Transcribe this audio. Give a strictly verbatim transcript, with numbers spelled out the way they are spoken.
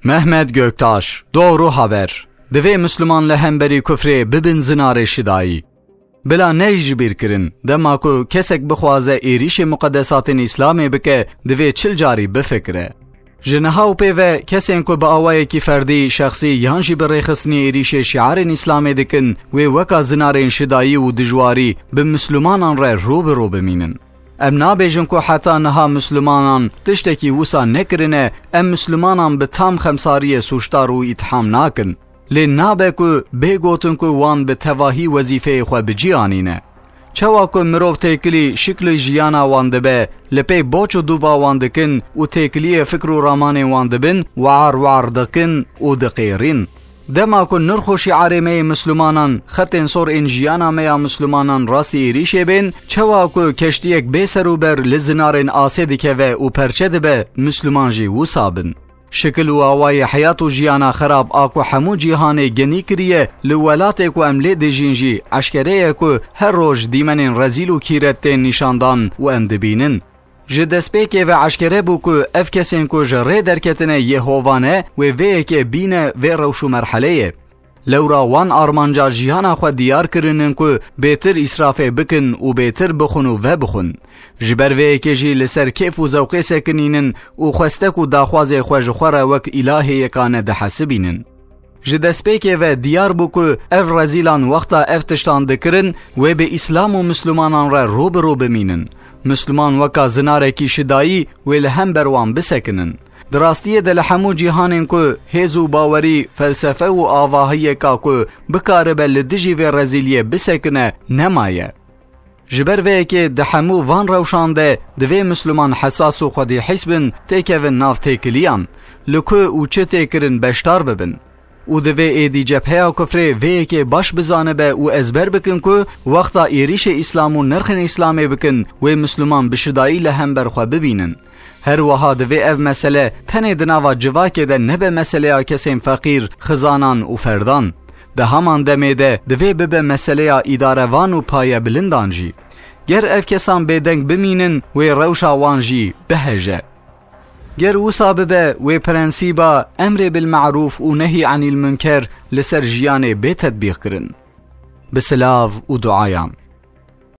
Mehmet Göktaş, Doğru Haber. Divê Misliman li hemberî kufrê bibin zinarê şidayî. Bila neyê ji bîr kirin, dema ku kesek bixwaze êrîşê muqedesatên Îslamê bike, divê çil carî bifikire. Ji niha û pê ve kesên ku bi awayekî ferdî, şexsî yan jî bi rêxistinê êrîşê şiarên Îslamê dikin, wê weka zinarên şidayî û dijwarî bi Mislimanan re rû bi rû bimînin. Em nabêjin ku heta niha Mislimanan tiştekî wisa nekirine, em Mislimanan bi tam xemsariyê sûcdar û îtham nakin. Lê nabe ku bê gotin ku wan bi tevahî wezîfeyê xwe bi cî anîne. Çawa ku mirov têkilî şiklê jiyana wan dibe, li pey boç û dûva wan dikin û têkiliyê fikr û ramanên wan dibin, war war dikin û diqêrîn. Dema ku nirx û şiarê me yê Mislimanan, xetên sor ên jiyana me ya Mislimanan rastî êrîşê bên, çawa ku keştiyek bê serûber li zinarên asê dikeve û perçe dibe, Misliman jî wisa bin. Şikil û awayê heyat û jiyana xerab a ku hemû cîhanê genî kiriye, li welatê ku em lê dijîn jî eşkere ye ku her roj dîmenên rezîl û kîret tên nîşandan û em dibînin. Ji destpêkê ve eşkere bû ku ev kesên ku ji rê derketine Yehova ne, wê vê yekê bîne vê rewş û merheleyê. Lewra wan armanca jiyana xwe diyar kirinin ku bêtir îsrafê bikin û bêtir bixwin û vebixwin. Ji ber vê yekê jî li ser kêf û zewqê sekinînin û xwestek û daxwazê xwe ji xwe re wek îlahê yekane dihesibînin. Ji destpêkê ve diyar bû ku ev rezîlan wexta ev tiştan dikirin, wê bi Îslam û Mislimanan re rû bi rû bimînin. Misliman weka zinarekî şidayî wê li hember wan bisekinin. Di rastiyê de li hemû cîhanên ku hêz û bawerî, felsefe û avahiyeka ku bikaribe li dijî vê rezîliyê bisekine, nemaye. Ji ber vê yekê di hemû van rewşan de divê Misliman hesas û xwedî hîs bin, têkevin nav têkiliyan, li ku û çi tê kirin beşdar bibin. Û divê êdî cepheya kufrê vê yekê baş bizanibe û ezber bikin ku wexta êrîşê Îslam û nirxên Îslamê bikin, wê Misliman bi şidayî li hember xwe bibînin. Her wiha divê ev mesele tenê di nava civakê de nebe meseleya kesên feqîr, xizanan û ferdan. Di heman demê de divê bibe meseleya îdarevan û payebilindan jî. Ger ev kesan bêdeng bimînin, wê rewşa wan jî biheje. Ger wisa bibe, wê prensîba emrê bil me'rûf û nehî anîl munker li ser jiyanê bê tetbîq kirin. Bi silav û duayan.